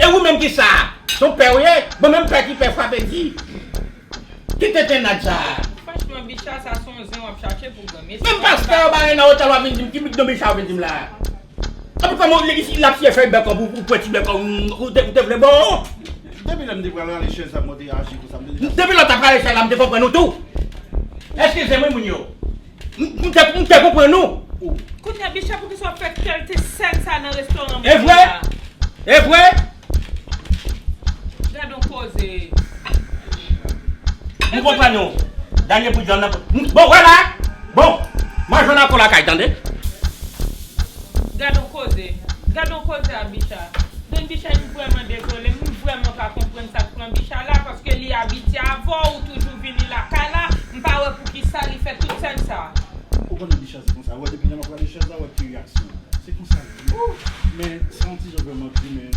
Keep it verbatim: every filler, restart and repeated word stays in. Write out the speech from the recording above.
Ou menm ki sa? Se yon pè ou ye? Bon, menm pè ki pè frape di. Ki tentennad sa? Franchman, Bicha, sa se yon zen w ap chache pou granmesi. Menm pastè yo bare nan otèl w ap vin di m, ki bidon Bicha w vin di m la? Anpi kòman li, li ap siye fèy bèk ou, ou pwenti bèk ou, ou te, ou te vle bon? Depi lè m te pral rale chèz la, mwen te aji konsa, m te deja. Depi lè w t ap rale chèz la, m te konprann ou tou. Eskize mwen, moun yo. M, m te, m te konprann ou. Kounye a, Bicha, poukisa w fè kèlte sèn sa nan restoran mwen? E vre? E vre? Gad on koze. M konprann ou. Dènye bout vyann nan. M, bon, wè la. Bon, manje nan kò lakay, tande. Gad on koze. Gad on koze a Bicha. Don Bicha, m vrèman dezole. M vrèman pa konprann sa k pran Bicha la, paske li abitye avè w, ou toujou vini lakay la. M pa wè poukisa li fè tout sèn sa. Ou konnen Bicha se konsa. Wè, depi lè m ap gade chèz la, wè ki reyaksyon. Se konsa li ye. Men, se yon ti jan vrèman di, men